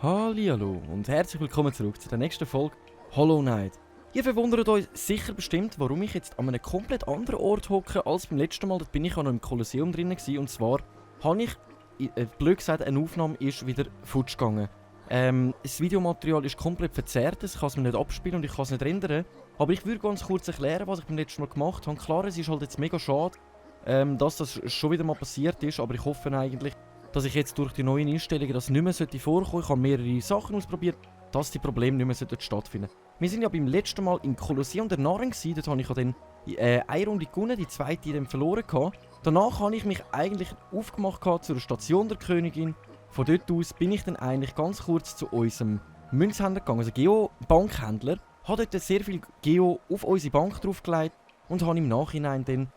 Hallihallo und herzlich willkommen zurück zu der nächsten Folge Hollow Knight. Ihr verwundert euch sicher bestimmt, warum ich jetzt an einem komplett anderen Ort hocke als beim letzten Mal. Dort bin ich auch noch im Kolosseum drin gewesen, und zwar habe ich, blöd gesagt, eine Aufnahme ist wieder futsch gegangen. Das Videomaterial ist komplett verzerrt, ich kann es mir nicht abspielen und ich kann es nicht rendern. Aber ich würde ganz kurz erklären, was ich beim letzten Mal gemacht habe. Klar, es ist halt jetzt mega schade, dass das schon wieder mal passiert ist, aber ich hoffe eigentlich, dass ich jetzt durch die neuen Einstellungen das nicht mehr vorkommen sollte. Ich habe mehrere Sachen ausprobiert, dass die Probleme nicht mehr stattfinden sollten. Wir sind ja beim letzten Mal im Kolosseum der Narren gewesen. Dort habe ich ja dann eine Runde gewonnen, die zweite dann verloren gehabt. Danach habe ich mich eigentlich aufgemacht zur Station der Königin. Von dort aus bin ich dann eigentlich ganz kurz zu unserem Münzhändler gegangen, also Geo-Bankhändler. Habe dort sehr viel Geo auf unsere Bank draufgelegt und habe im Nachhinein dann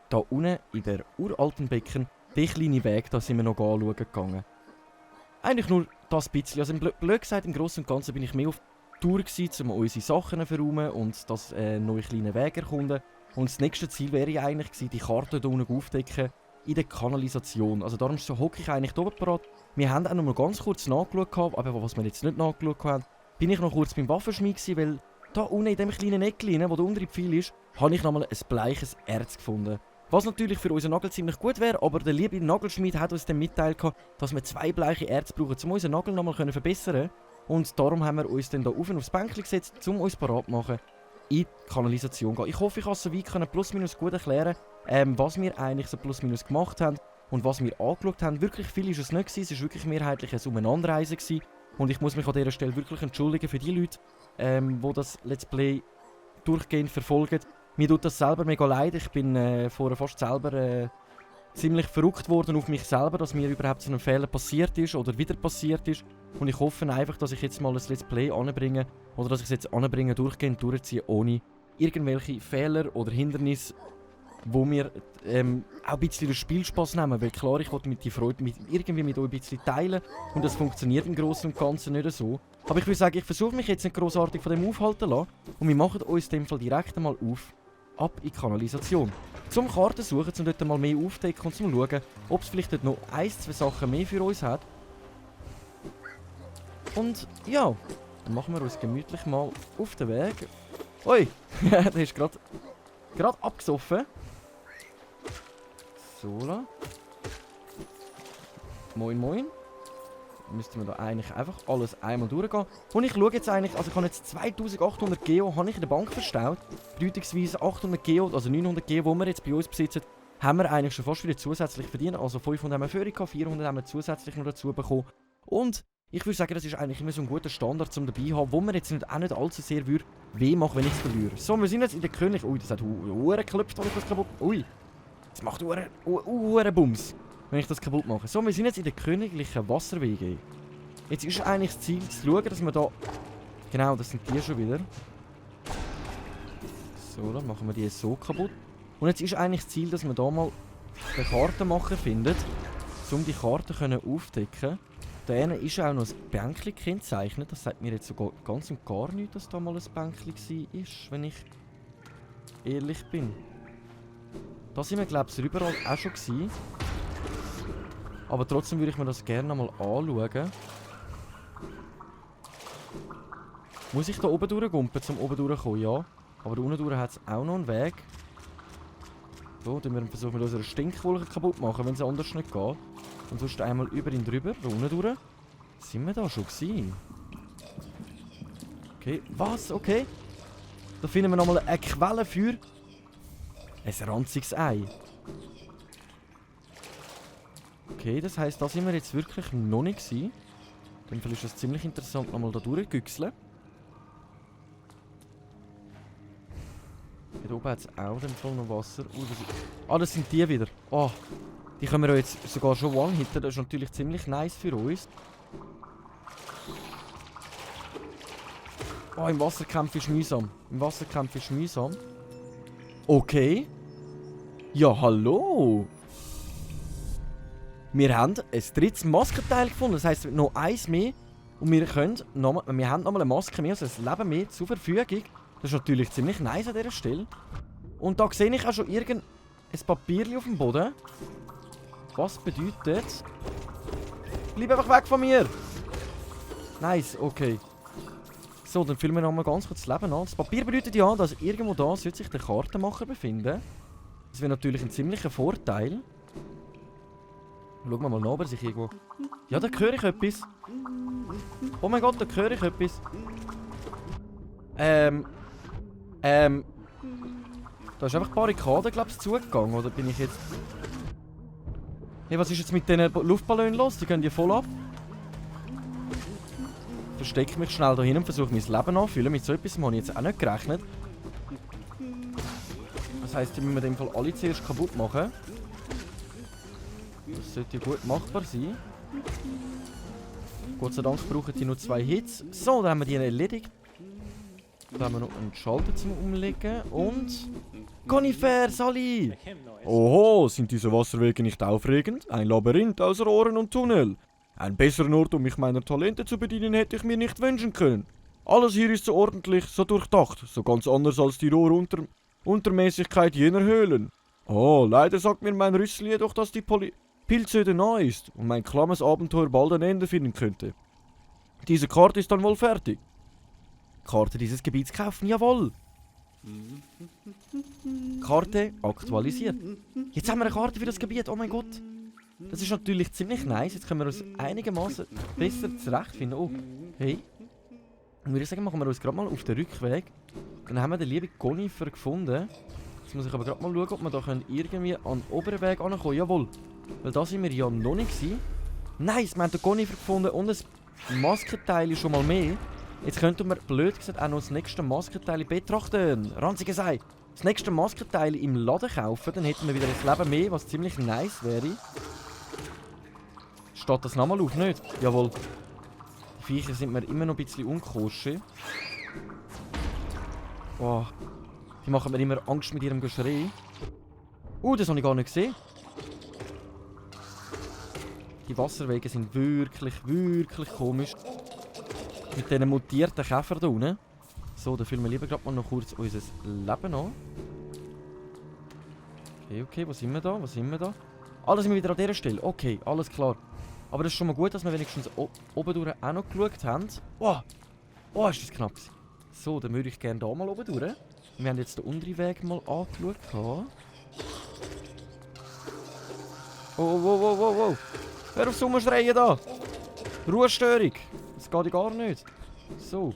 da unten in der uralten Becken den kleinen Weg, da sind wir noch anschauen gegangen. Eigentlich nur das bisschen. Also blöd gesagt, im Großen und Ganzen bin ich mehr auf Tour gewesen, um unsere Sachen zu verräumen und das neue kleine Weg erkunden. Und das nächste Ziel wäre eigentlich gewesen, die Karte hier unten aufdecken in der Kanalisation. Also darum hocke ich eigentlich hier parat. Wir haben auch noch mal ganz kurz nachgeschaut, aber was wir jetzt nicht nachgeschaut haben, bin ich noch kurz beim Waffenschmied gewesen, weil da unten in dem kleinen Eckchen, wo der untere Pfeil ist, habe ich noch mal ein bleiches Erz gefunden. Was natürlich für unseren Nagel ziemlich gut wäre, aber der liebe Nagelschmied hat uns dann mitteilt, dass wir 2 bleiche Erze brauchen, um unseren Nagel nochmal verbessern können. Und darum haben wir uns dann hier aufs Bänkchen gesetzt, um uns parat zu machen, in die Kanalisation zu gehen. Ich hoffe, ich kann es soweit plus minus gut erklären, was wir eigentlich so plus minus gemacht haben und was wir angeschaut haben. Wirklich viel ist es nicht gewesen, es war wirklich mehrheitlich ein Umeinanderreisen gewesen. Und ich muss mich an dieser Stelle wirklich entschuldigen für die Leute, die das Let's Play durchgehend verfolgen. Mir tut das selber mega leid. Ich bin vorher fast selber ziemlich verrückt worden auf mich selber, dass mir überhaupt so ein Fehler passiert ist oder wieder passiert ist. Und ich hoffe einfach, dass ich jetzt mal ein Let's Play anbringe oder dass ich es jetzt anbringe, durchgehend durchziehe, ohne irgendwelche Fehler oder Hindernisse, wo mir auch ein bisschen den Spielspaß nehmen. Weil klar, ich wollte die Freude irgendwie mit euch ein bisschen teilen und das funktioniert im Großen und Ganzen nicht so. Aber ich würde sagen, ich versuche mich jetzt nicht grossartig von dem aufhalten zu lassen und wir machen uns in dem Fall direkt einmal auf. Ab in die Kanalisation. Zum Karten suchen, um dort mal mehr aufdecken und zum schauen, ob es vielleicht dort noch 1, 2 Sachen mehr für uns hat. Und ja, dann machen wir uns gemütlich mal auf den Weg. Ui, der ist gerade abgesoffen. So, la. Moin, moin. Müssten wir da eigentlich einfach alles einmal durchgehen. Und ich schaue jetzt eigentlich, also ich habe jetzt 2800 Geo habe ich in der Bank verstaut. Bedeutungsweise 800 Geo, also 900 Geo, die wir jetzt bei uns besitzen, haben wir eigentlich schon fast wieder zusätzlich verdient. Also 500 haben wir vorher gehabt, 400 haben wir zusätzlich noch dazu bekommen. Und ich würde sagen, das ist eigentlich immer so ein guter Standard zum dabei haben, wo man jetzt auch nicht allzu sehr weh macht, wenn ich es verliere. So, wir sind jetzt in der König... Ui, das hat geklopft, wenn ich das kaputt... Ui, das macht Bums, wenn ich das kaputt mache. So, wir sind jetzt in der königlichen Wasserwege. Jetzt ist eigentlich das Ziel zu schauen, dass wir da... Genau, das sind die schon wieder. So, dann machen wir die so kaputt. Und jetzt ist eigentlich das Ziel, dass wir da mal den Kartenmacher finden, um die Karte aufdecken. Da ist auch noch ein Bänkchen gekennzeichnet. Das sagt mir jetzt sogar ganz und gar nicht, dass da mal ein Bänkchen war, wenn ich ehrlich bin. Da sind wir, glaube ich, überall auch schon gewesen. Aber trotzdem würde ich mir das gerne mal anschauen. Muss ich da oben durchgumpen, um oben durchzukommen? Ja. Aber da unten durch hat es auch noch einen Weg. So, dann versuchen wir unsere Stinkwolke kaputt machen, wenn es anders nicht geht. Und sonst einmal über ihn drüber, da unten durch. Sind wir da schon gewesen? Okay, was? Okay. Da finden wir nochmal eine Quelle für ein ranziges Ei. Okay, das heisst, da sind wir jetzt wirklich noch nicht gewesen. Dann ist es ziemlich interessant, nochmal da durchgüchseln. Hier oben hat es auch den Fall noch Wasser. Das sind die wieder. Oh, die können wir jetzt sogar schon one-hitten. Das ist natürlich ziemlich nice für uns. Oh, im Wasserkampf ist mühsam. Okay. Ja, hallo. Wir haben ein drittes Maskenteil gefunden. Das heisst, noch eins mehr. Und wir haben nochmal eine Maske mehr, also ein Leben mehr zur Verfügung. Das ist natürlich ziemlich nice an dieser Stelle. Und da sehe ich auch schon ein Papierchen auf dem Boden. Was bedeutet... Bleib einfach weg von mir! Nice, okay. So, dann füllen wir nochmal ganz kurz das Leben an. Das Papier bedeutet ja, dass irgendwo da sollte sich der Kartenmacher befinden. Das wäre natürlich ein ziemlicher Vorteil. Schauen wir mal nach, ob er sich irgendwo... Ja, da höre ich etwas. Oh mein Gott, da höre ich etwas. Da ist einfach Barrikaden, glaube ich, zugegangen, oder bin ich jetzt... Hey, was ist jetzt mit diesen Luftballonen los? Die gehen ja voll ab. Ich verstecke mich schnell da hin und versuche mein Leben anzufüllen. Mit so etwas habe ich jetzt auch nicht gerechnet. Das heisst, die müssen wir in dem Fall alle zuerst kaputt machen. Das sollte gut machbar sein. Gott sei Dank brauchen die nur 2 Hits. So, dann haben wir die erledigt. Da haben wir noch einen Schalter zum Umlegen. Und... Conifer, Sally! Oho, sind diese Wasserwege nicht aufregend? Ein Labyrinth aus Rohren und Tunnel. Einen besseren Ort, um mich meiner Talente zu bedienen, hätte ich mir nicht wünschen können. Alles hier ist so ordentlich, so durchdacht, so ganz anders als die rohe Untermäßigkeit jener Höhlen. Oh, leider sagt mir mein Rüssel jedoch, dass die Pilzhöhle nahe ist und mein klammes Abenteuer bald ein Ende finden könnte. Diese Karte ist dann wohl fertig. Karte dieses Gebiets kaufen, jawohl! Karte aktualisiert. Jetzt haben wir eine Karte für das Gebiet, oh mein Gott! Das ist natürlich ziemlich nice, jetzt können wir uns einigermaßen besser zurechtfinden. Oh, hey. Dann würde ich sagen, machen wir uns gerade mal auf den Rückweg. Dann haben wir den lieben Conifer gefunden. Jetzt muss ich aber gerade mal schauen, ob wir da irgendwie an den oberen Weg ankommen. Jawohl, weil da sind wir ja noch nicht gewesen. Nice, wir haben den Conifer gefunden und ein Maskenteil schon mal mehr. Jetzt könnten wir, blöd gesagt, auch noch das nächste Maskenteil betrachten. Ranzige sei. Das nächste Maskenteil im Laden kaufen, dann hätten wir wieder ein Leben mehr, was ziemlich nice wäre. Steht das nochmal auf, nicht? Jawohl. Die Viecher sind mir immer noch ein bisschen unkoscher. Oh. Die machen mir immer Angst mit ihrem Geschrei. Das habe ich gar nicht gesehen. Die Wasserwege sind wirklich, wirklich komisch. Mit diesen mutierten Käfern da unten. So, dann füllen wir lieber gerade mal noch kurz unser Leben an. Okay, wo sind wir da? Ah, da sind wir wieder an dieser Stelle. Okay, alles klar. Aber das ist schon mal gut, dass wir wenigstens oben durch auch noch geschaut haben. Oh, ist das knapp. So, dann würde ich gerne da mal oben durch. Wir haben jetzt den unteren Weg mal angeschaut. Oh. Hör auf Sommerschreien da! Ruhestörung! Das geht ja gar nicht. So.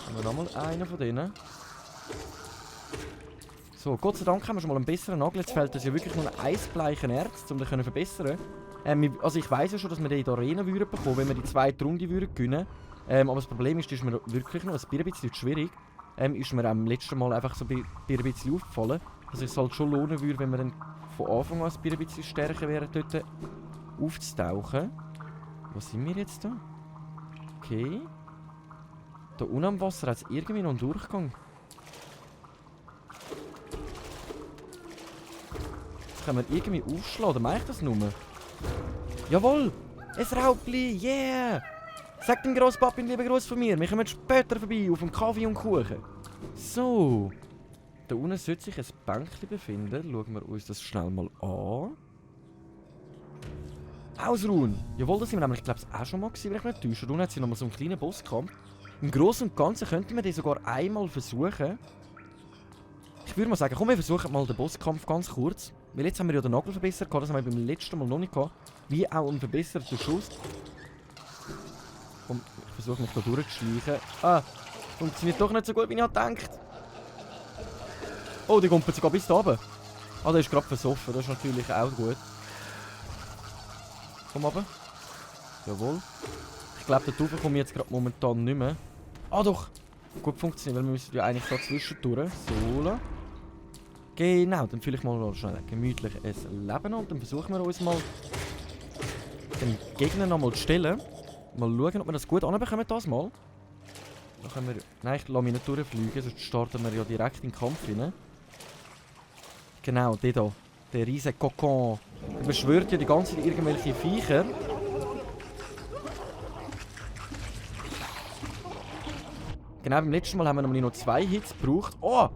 Haben wir nochmal einen von denen. So, Gott sei Dank haben wir schon mal einen besseren Nagel. Jetzt fehlt uns ja wirklich nur ein eisbleichen Erz, um den zu verbessern. Also ich weiss ja schon, dass wir den in der Arena würden bekommen, wenn wir die zweite Runde würden gewinnen. Aber das Problem ist mir wirklich noch ein bisschen schwierig. Ist mir am letzten Mal einfach so ein bisschen aufgefallen, dass es halt schon lohnen würde, wenn wir dann von Anfang an ein bisschen stärker wären, dort aufzutauchen. Wo sind wir jetzt da? Okay. Da unten am Wasser hat es irgendwie noch einen Durchgang. Das können wir irgendwie aufschlagen, oder mache ich das nur? Jawohl! Ein Raubli, yeah! Sag dem Grosspapi einen lieben Gruß von mir. Wir kommen später vorbei auf dem Kaffee und Kuchen. So. Da unten sollte sich ein Bänkchen befinden. Schauen wir uns das schnell mal an. Ausruhen! Jawohl, das sind wir nämlich, glaube ich, auch schon mal gewesen, wenn ich mich nicht täusche. Da unten hat sie nochmal so einen kleinen Bosskampf. Im Großen und Ganzen könnten wir den sogar einmal versuchen. Ich würde mal sagen, komm, wir versuchen mal den Bosskampf ganz kurz. Weil jetzt haben wir ja den Nagel verbessert, das haben wir beim letzten Mal noch nicht gehabt. Wie auch ein verbesserter Schuss. Komm, ich versuche mich da durchzuschleichen. Funktioniert doch nicht so gut, wie ich gedacht. Oh, die kommt sogar bis da oben. Der ist gerade versoffen, das ist natürlich auch gut. Komm runter. Jawohl. Ich glaube, da drauf komme ich jetzt gerade momentan nicht mehr. Doch! Gut funktioniert, weil wir müssen ja eigentlich da zwischendurch. So. Genau, dann fülle ich mal noch schnell gemütlich ein Leben an und dann versuchen wir uns mal den Gegner noch mal zu stellen. Mal schauen, ob wir das gut anbekommen das mal. Dann können wir... Nein, ich lasse mich nicht durchfliegen, sonst starten wir ja direkt in den Kampf rein. Genau, der hier. Der riesige Kokon. Der beschwört ja die ganze Zeit irgendwelche Viecher. Genau, beim letzten Mal haben wir nämlich noch 2 Hits gebraucht. Oh!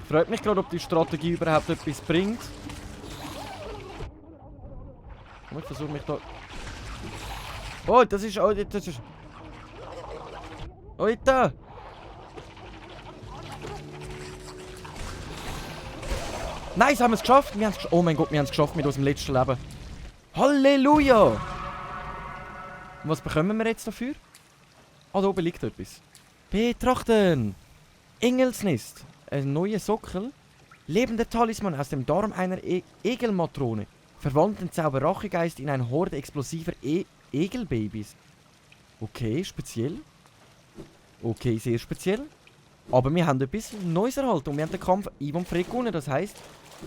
Freut mich gerade, ob die Strategie überhaupt etwas bringt. Ich versuche mich da... Oh, das ist... Oh, das ist... Oh, da! Nice, haben wir es geschafft! Oh mein Gott, wir haben es geschafft mit unserem letzten Leben. Halleluja! Und was bekommen wir jetzt dafür? Ah, da oben liegt etwas. Betrachten! Engelsnest. Ein neuer Sockel. Lebender Talisman aus dem Darm einer Egelmatrone. Verwandelt den Zauber Rachegeist in eine Horde explosiver Egelbabys. Okay, speziell. Okay, sehr speziell. Aber wir haben etwas Neues erhalten und wir haben den Kampf einwandfrei gewonnen. Das heisst,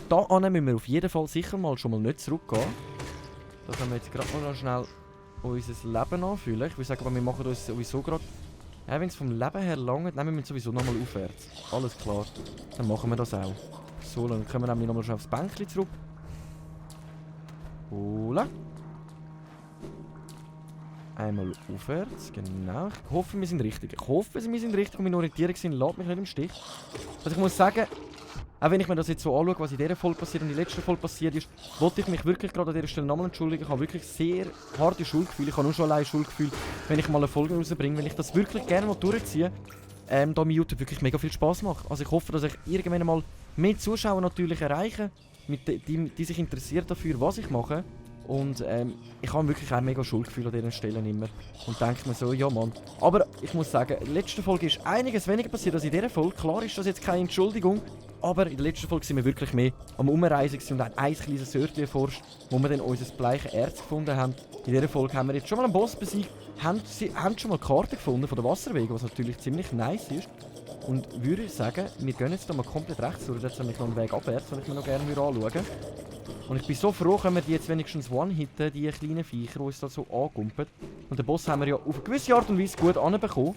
da müssen wir auf jeden Fall sicher mal schon mal nicht zurückgehen. Da können wir jetzt gerade mal schnell unser Leben anfühlen. Ich würde sagen, wir machen uns sowieso gerade... Ja, wenn es vom Leben her langt, nehmen wir müssen sowieso nochmal aufwärts. Alles klar. Dann machen wir das auch. So, dann kommen wir nämlich nochmal schnell aufs Bänkchen zurück. Hola. Einmal aufwärts, genau. Ich hoffe, wir sind richtig. Ich hoffe, wir sind richtig und meine Orientierung sind, lässt mich nicht im Stich. Also ich muss sagen, auch wenn ich mir das jetzt so anschaue, was in dieser Folge passiert und in der letzten Folge passiert ist, wollte ich mich wirklich gerade an dieser Stelle nochmal entschuldigen. Ich habe wirklich sehr harte Schuldgefühle. Ich habe nur schon allein Schuldgefühle, wenn ich mal eine Folge rausbringe, wenn ich das wirklich gerne mal durchziehe. Da mir YouTube wirklich mega viel Spaß macht. Also ich hoffe, dass ich irgendwann mal mehr Zuschauer natürlich erreiche, die sich interessieren dafür, was ich mache. Und ich habe wirklich auch mega Schuldgefühl an diesen Stellen immer. Und denke mir so, ja Mann. Aber ich muss sagen, in der letzten Folge ist einiges weniger passiert als in dieser Folge. Klar ist das jetzt keine Entschuldigung. Aber in der letzten Folge sind wir wirklich mehr am Umreisen und haben ein kleines Sörtchen erforscht, wo wir dann unser bleiches Erz gefunden haben. In dieser Folge haben wir jetzt schon mal einen Boss besiegt, haben schon mal Karten gefunden von den Wasserwegen, was natürlich ziemlich nice ist. Und würde sagen, wir gehen jetzt hier mal komplett rechts durch. Jetzt habe ich noch einen Weg abwärts, den ich mir noch gerne anschauen würde. Und ich bin so froh, können wir die jetzt wenigstens one-hitten, die kleinen Viecher, die uns da so angumpen. Und den Boss haben wir ja auf eine gewisse Art und Weise gut anbekommen.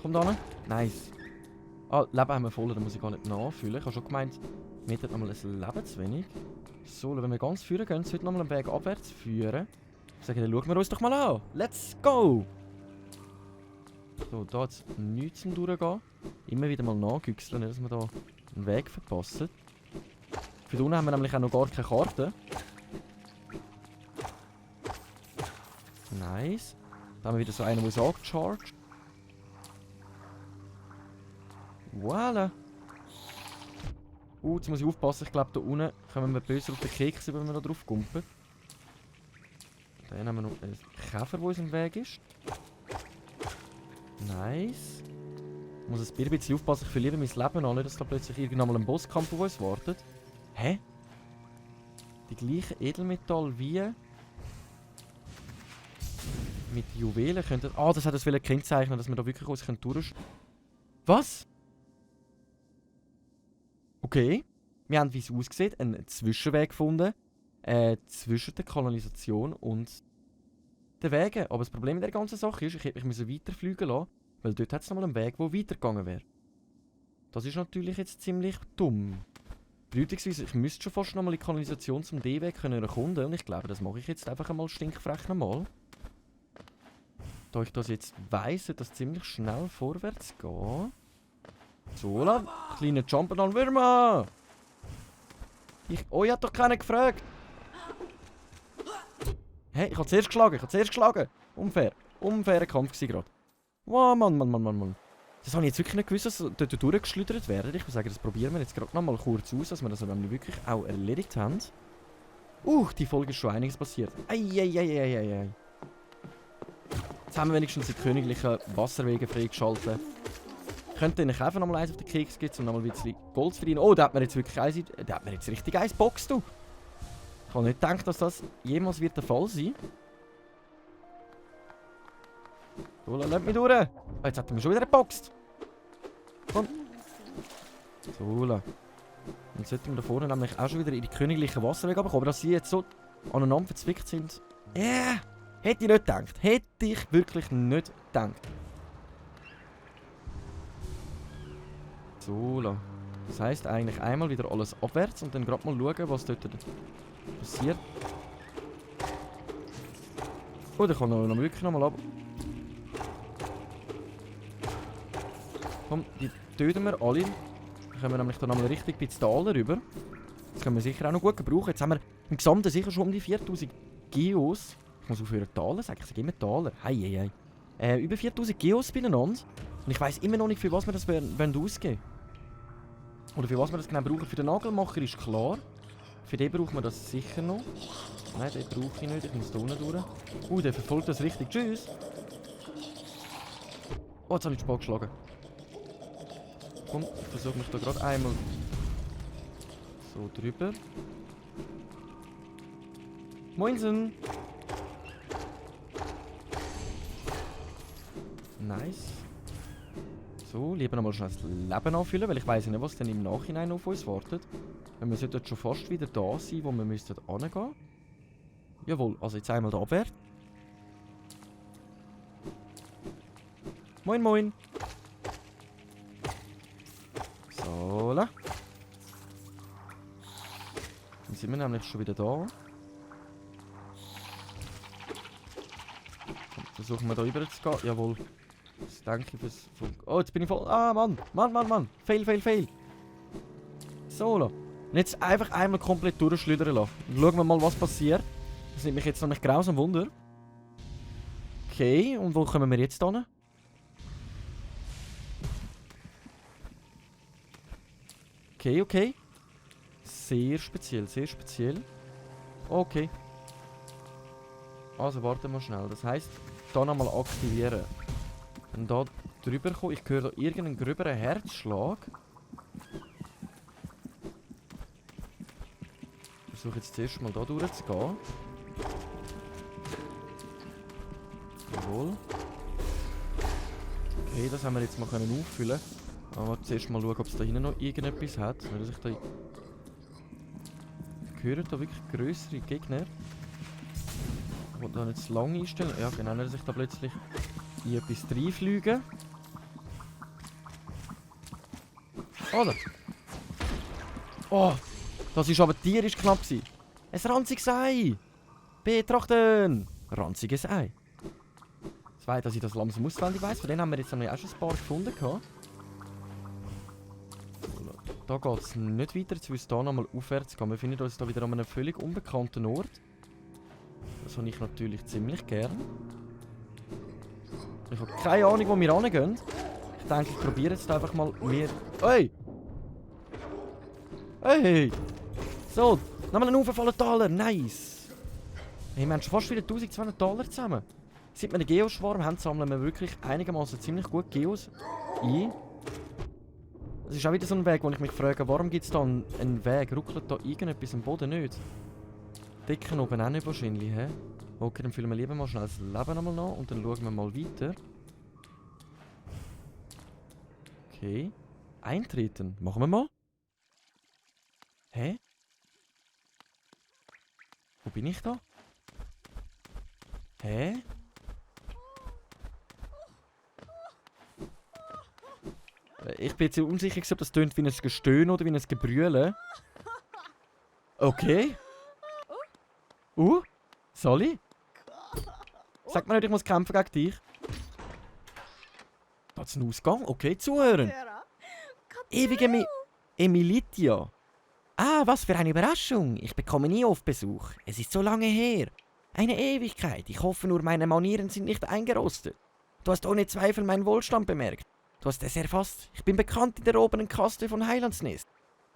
Kommt an. Nice. Ah, Leben haben wir voll, da muss ich gar nicht nachfühlen. Ich habe schon gemeint, wir hätten nochmal ein Leben zu wenig. So, wenn wir ganz führen gehen, sollte nochmal einen Weg abwärts führen. Ich sage, dann schauen wir uns doch mal an. Let's go! So, da hat es nichts zum Durchgehen. Immer wieder mal nachgüchseln, dass wir da einen Weg verpassen. Für unten haben wir nämlich auch noch gar keine Karte. Nice. Da haben wir wieder so einen, der ist angecharged. Voilà. Jetzt muss ich aufpassen. Ich glaube, da unten kommen wir böse auf den Keks, wenn wir da drauf kumpen. Dann haben wir noch einen Käfer, der uns im Weg ist. Nice. Ich muss ein bisschen aufpassen. Ich verliere mein Leben an, nicht, dass da plötzlich irgendwann mal ein Bosskampf auf uns wartet. Hä? Die gleichen Edelmetall wie mit Juwelen könnten... Ah, das hat das kennzeichnen, dass wir da wirklich uns durch... Was? Okay. Wir haben, wie es aussieht, einen Zwischenweg gefunden. Zwischen der Kanalisation und den Wegen. Aber das Problem in der ganzen Sache ist, ich hätte mich weiterfliegen lassen, weil dort hat es nochmal einen Weg, der weitergegangen wäre. Das ist natürlich jetzt ziemlich dumm. Bedeutungsweise, ich müsste schon fast nochmal die Kanalisation zum D-Weg erkunden und ich glaube, das mache ich jetzt einfach einmal stinkfrech nochmal. Da ich das jetzt weiss, sollte das ziemlich schnell vorwärts gehen. So, kleiner Jump'n'Run Würmer! Oh, ich hab doch keinen gefragt! Hey, ich hab zuerst geschlagen! Unfair. Unfairer Kampf gewesen gerade. Wow, Mann. Das habe ich jetzt wirklich nicht gewusst, dass dort durchgeschlittert werden. Ich würde sagen, das probieren wir jetzt gerade noch mal kurz aus, dass wir das wirklich auch erledigt haben. Die Folge ist schon einiges passiert. Eieieiei. Jetzt haben wir wenigstens die königlichen Wasserwege freigeschaltet. Ich könnte den Käfer noch mal eins auf den Keks geben, um noch mal ein bisschen Gold zu verdienen. Oh, da hat man jetzt wirklich eins, da hat man jetzt richtig eins geboxt, du. Ich habe nicht gedacht, dass das jemals wird der Fall sein. So, lass mich durch. Oh, jetzt hat er mich schon wieder geboxt. Komm. So, dann sollten wir da vorne nämlich auch schon wieder in die königlichen Wasserwege bekommen. Aber dass sie jetzt so aneinander verzwickt sind. Hätte ich nicht gedacht. Hätte ich wirklich nicht gedacht. So, das heisst eigentlich einmal wieder alles abwärts und dann gerade mal schauen, was dort passiert. Oh, der kann noch wirklich noch mal ab. Komm, die töten wir alle. Dann können wir nämlich dann nochmal richtig ein bisschen Taler rüber. Das können wir sicher auch noch gut gebrauchen. Jetzt haben wir im Gesamten sicher schon um die 4000 Geos. Ich muss aufhören Taler sagen, ich sage immer Taler. Hei. Über 4000 Geos beieinander. Und ich weiss immer noch nicht, für was wir das ausgeben. Oder für was wir das genau brauchen. Für den Nagelmacher ist klar. Für den brauchen wir das sicher noch. Nein, den brauche ich nicht. Ich muss da unten durch. Der verfolgt das richtig. Tschüss. Oh, jetzt habe ich den Spalt geschlagen. Komm, ich versuche mich da gerade einmal so drüber. Moinsen! Nice. So, lieber nochmal schnell das Leben anfüllen, weil ich weiss nicht, was denn im Nachhinein auf uns wartet. Wir sollten schon fast wieder da sein, wo wir müssten hingehen. Jawohl, also jetzt einmal da abwärts. Moin, moin. So, la. Dann sind wir nämlich schon wieder da. Versuchen wir da rüber zu gehen. Jawohl. Das denke ich fürs... Oh, jetzt bin ich voll... Ah, Mann. Fail. So, la. Und jetzt einfach einmal komplett durchschlittern lassen. Dann schauen wir mal, was passiert. Das nimmt mich jetzt noch nicht grausam Wunder. Okay, und wo kommen wir jetzt hin? Okay. Sehr speziell. Okay. Also, warte mal schnell. Das heisst, da nochmal aktivieren. Und da drüber kommen. Ich höre da irgendeinen gröberen Herzschlag. Ich versuche jetzt zuerst mal da durchzugehen. Jawohl. Okay, das haben wir jetzt mal auffüllen. Aber zuerst mal schauen, ob es da hinten noch irgendetwas hat. Weil ich da... Ich höre da wirklich grössere Gegner. Ich will da nicht zu lange einstellen. Ja, genau, dass ich da plötzlich in etwas reinfliege. Oder? Oh! Das ist aber tierisch knapp gewesen. Ein ranziges Ei! Betrachten! Ranziges Ei. Zwei, dass ich das langsam auswendig weiss. Von denen haben wir jetzt auch schon ein paar gefunden. Da geht es nicht weiter. Jetzt müssen wir hier nochmal aufwärts gehen. Wir finden uns da wieder an einem völlig unbekannten Ort. Das habe ich natürlich ziemlich gern. Ich habe keine Ahnung, wo wir hingehen. Ich denke, ich probiere jetzt einfach mal mehr... Hey! So, nochmal einen aufgefallenen Taler. Nice! Hey, wir haben schon fast wieder 1200 Taler zusammen. Seit wir einen Geoschwarm haben, sammeln wir wirklich einigermaßen ziemlich gut Geos ein. Das ist auch wieder so ein Weg, wo ich mich frage, warum gibt es da einen Weg? Ruckelt da irgendetwas am Boden nicht? Decken oben auch nicht wahrscheinlich, hä? Okay, dann füllen wir lieber mal schnell das Leben einmal nach und dann schauen wir mal weiter. Okay. Eintreten. Machen wir mal. Hä? Wo bin ich da? Hä? Ich bin jetzt unsicher, ob das tönt wie ein Gestöhn oder wie ein Gebrülle. Okay. Sally? Sag mir nicht, ich muss kämpfen gegen dich. Da ist ein Ausgang. Okay, zuhören. Ewige Emilitia. Ah, was für eine Überraschung. Ich bekomme nie oft Besuch. Es ist so lange her. Eine Ewigkeit. Ich hoffe nur, meine Manieren sind nicht eingerostet. Du hast ohne Zweifel meinen Wohlstand bemerkt. Du hast es erfasst. Ich bin bekannt in der oberen Kaste von Heilandsnest.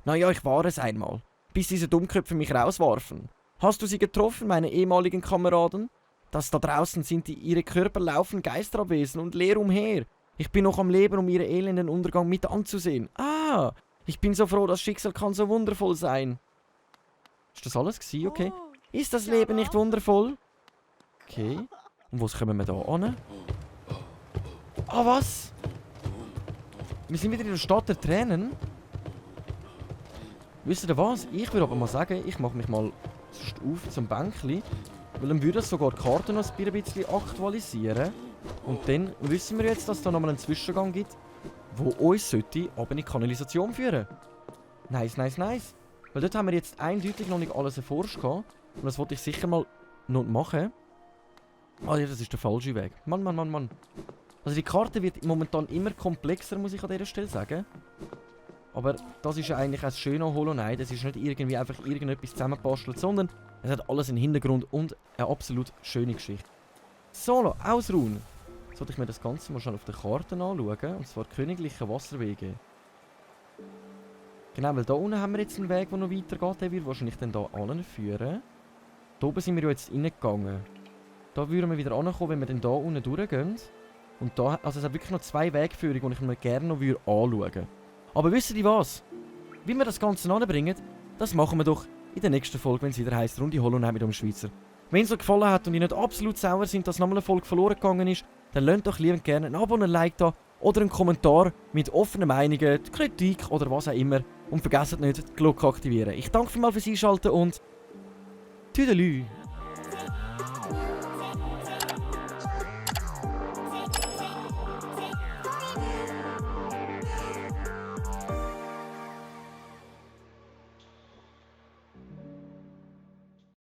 Naja, ich war es einmal. Bis diese Dummköpfe mich rauswarfen. Hast du sie getroffen, meine ehemaligen Kameraden? Das da draußen sind ihre Körper laufen Geisterabwesen und leer umher. Ich bin noch am Leben, um ihren elenden Untergang mit anzusehen. Ah, ich bin so froh, das Schicksal kann so wundervoll sein. Ist das alles gewesen? Okay. Ist das Leben nicht wundervoll? Okay. Und wo kommen wir da an? Ah, was? Wir sind wieder in der Stadt der Tränen. Wisst ihr was? Ich würde aber mal sagen, ich mache mich mal auf zum Bänkli. Weil dann würde das sogar die Karte noch ein bisschen aktualisieren. Und dann wissen wir jetzt, dass es da nochmal einen Zwischengang gibt, wo uns sollte aber in die Kanalisation führen. Nice. Weil dort haben wir jetzt eindeutig noch nicht alles erforscht. Und das wollte ich sicher mal noch machen. Ah ja, das ist der falsche Weg. Mann. Also die Karte wird momentan immer komplexer, muss ich an dieser Stelle sagen. Aber das ist ja eigentlich auch das Schöne an Hollow Knight. Es ist nicht irgendwie einfach irgendetwas zusammenbastelt, sondern es hat alles einen Hintergrund und eine absolut schöne Geschichte. So, ausruhen. Sollte ich mir das Ganze mal schon auf der Karte anschauen. Und zwar königliche Wasserwege. Genau, weil da unten haben wir jetzt einen Weg, der noch weitergeht. Der wird wahrscheinlich dann hier anführen. Da oben sind wir ja jetzt reingegangen. Da würden wir wieder ankommen, wenn wir dann hier unten durchgehen. Und da, also es hat wirklich noch 2 Wegführungen, die ich mir gerne noch anschauen würde. Aber wisst ihr was? Wie wir das Ganze anbringen, das machen wir doch in der nächsten Folge, wenn es wieder heisst, Runde Hollow Knight mit dem Schweizer. Wenn es euch gefallen hat und ihr nicht absolut sauer sind, dass nochmal eine Folge verloren gegangen ist, dann lasst doch liebend gerne ein Abo und ein Like da oder einen Kommentar mit offenen Meinungen, Kritik oder was auch immer. Und vergesst nicht, die Glocke aktivieren. Ich danke vielmals fürs Einschalten und Tüdelü!